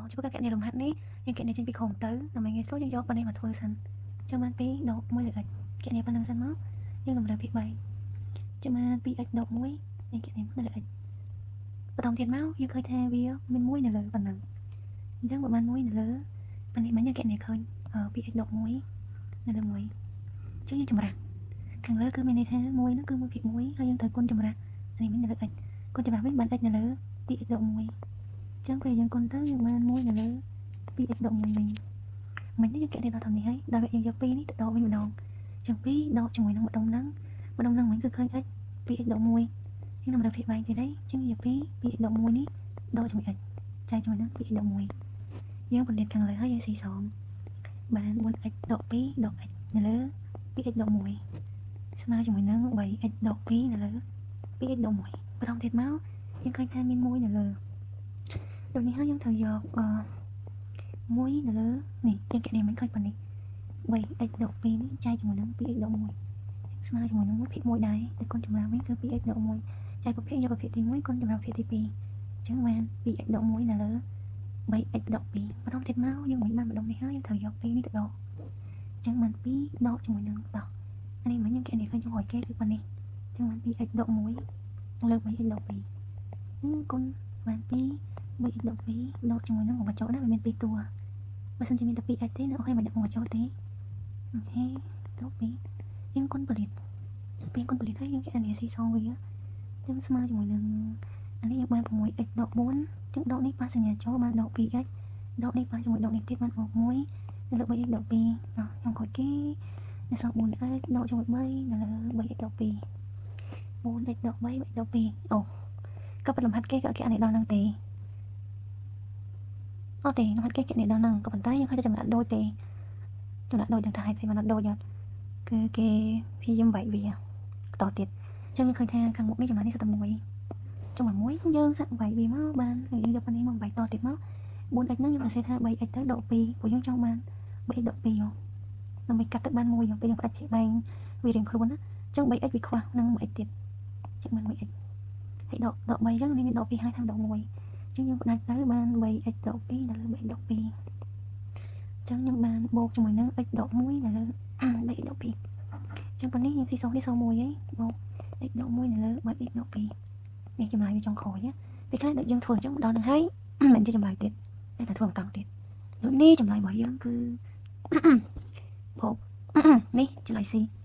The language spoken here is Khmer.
ចំពោះការគណនាលំហាត់នេះយើងគណនាចេញពីក្រោមទៅដើម្បីងាយស្រួលយើងយកប៉ុណ្ណេះមកធ្វើសិនចឹងបាន2ដក1លើ x គណនាប៉ុណ្ណឹងសិនមកយើងតម្រូវភាគ3ចាំបាន 2x ដក1យើងគណនានៅលើ x បន្តទៀតមកយើងឃើញថាវាមាន1នៅលើប៉ុណ្ណឹងអញ្ចឹងបើបាន1នៅលើប៉ុណ្នេះមិញយើងគណនាឃើញ 2x ដក1នៅលើ1អញ្ចឹងយើងចម្រាស់ខាងលើគឺមានន័យថា1ហ្នឹងគឺ1ភាគ1ហើយយើងត្រូវគុណចម្រាស់អានេះមិញនៅលើ x គុណចម្រាស់វិញបាន x នៅលើ 2x ដក1អញ្ចឹងពេលយើងគុណទៅយើងបាន1នៅលើ 2x ដក1វិញមិញនេះយើងគណនាដល់ត្រឹមនេះហើយដល់យើងយក2នេះទៅដកវិញម្ដងអញ្ចឹង2ដកជាមួយនឹងម្ដុំហ្នឹងម្ដុំហ្នឹងមិញគឺឃើញ x 2x ដក1យើងនឹងរើភាគបែងទៀតហើយអញ្ចឹងយក2 2x ដក1នេះដកជាមួយ x ចែកជាមួយនឹង 2x ដក1យើងពន្លាតខាងលើហើយយើងស៊ីសងបាន 4x ដក2ដក x នៅលើ 2x ដក1ស្មើជាមួយនឹង 3x ដក2នៅលើ 2x ដក1បន្តទៀតមកយើងឃើញថាមាន1នៅលើដូចនេះហើយយើងត្រូវយកអឺ1នៅលើនេះយើងគណនាមិនឃើញប៉ុណ្នេះ 3x ដក2នេះចែកជាមួយនឹង 2x ដក1ស្មើជាមួយនឹង1ភាគ1ដែរតែគុណចម្រាស់វិញគឺ 2x ដក1ចែកប្រភេទយកប្រភេទទី1គុណចម្រាស់ប្រភេទទី2អញ្ចឹងបាន 2x ដក1នៅលើ 3x ដក2បន្តទៀតមកយើងមិនបានម្ដុំនេះហើយយើងត្រូវយក2នេះទៅដកអញ្ចឹងបាន2ដកជាមួយនឹងដកអានេះមិញយើងគណនាឃើញចុងក្រោយគេគឺប៉ុណ្នេះអញ្ចឹងបាន 2x ដក1លើ 3x ដក2គុណបាន2 3x ដក2ដកជាមួយនឹងបញ្ចុកណាវាមាន2តួបើសិនជាមានតែ 2x ទេនៅអូខេមិនដាក់បញ្ចុកទេOK ដក2យើងគុណពលាតពីគុណពលាតហើយយើងគណនាស៊ីសងវាអញ្ចឹងស្មើជាមួយនឹងអានេះយើងបាន 6x ដក4ចឹងដកនេះប៉ះសញ្ញាចូលបានដក 2x ដកនេះប៉ះជាមួយដកនេះទៀតបានបូក1នៅលើ 3x ដក2អោះចុងក្រោយគេនៅសល់ 4x ដកជាមួយ3នៅលើ 3x ដក2 4x ដក3 3ដក2អូក៏ប៉ុន្តែលំហាត់គេក៏គេអានេះដល់នឹងទេអត់ទេលំហាត់គេគណនាដល់ហ្នឹងក៏ប៉ុន្តែយើងឃើញតែចម្លាក់ដូចទេចម្លាក់ដូចយ៉ាងថាហេតុអីបានអត់ដូចអត់គឺគេព្យាយាមបែកវាបន្តទៀតអញ្ចឹងយើងឃើញថាខាងមុខនេះចម្លាក់នេះសុទ្ធតែមួយចុងមួយយើងសាក់បែកវាមកបានយើងយកប៉ុណ្នេះមកបែកតទៀតមក 4x ហ្នឹងយើងសរសេរថា 3x ទៅដក2ព្រោះយើងចង់បាន 3x ដក2ហ៎ដើម្បីកាត់ទៅបានមួយពេលយើងផ្ដាច់ភាគបែងវារៀងខ្លួនណាអញ្ចឹង 3x វាខ្វះនឹង 1x ទៀតចឹងបាន 1x ហើយដកដក3អញ្ចឹងនេះមានដក2ហើយថាដក1អញ្ចឹងយើងផ្ដាច់ទៅបាន 3x ដក2ដល់លើ 3x ដក2អញ្ចឹងខ្ញុំបានបូកជាមួយនឹង x ដក1ដល់លើ 3x ដក2អញ្ចឹងប៉ុណ្នេះយើងស៊ីសងនេះសង1ហីបូក x ដក1នៅលើ 3x ដក2នេះចម្លើយវាចុងក្រោយណាពេលខ្លះដូចយើងធ្វើអញ្ចឹងដល់នឹងហើយមិនជាចម្លើយទៀតតែតែធ្វើម្ដងទៀតដូចនេះចម្លើយរបស់យើងគឺបូកនេះចម្លើយ C។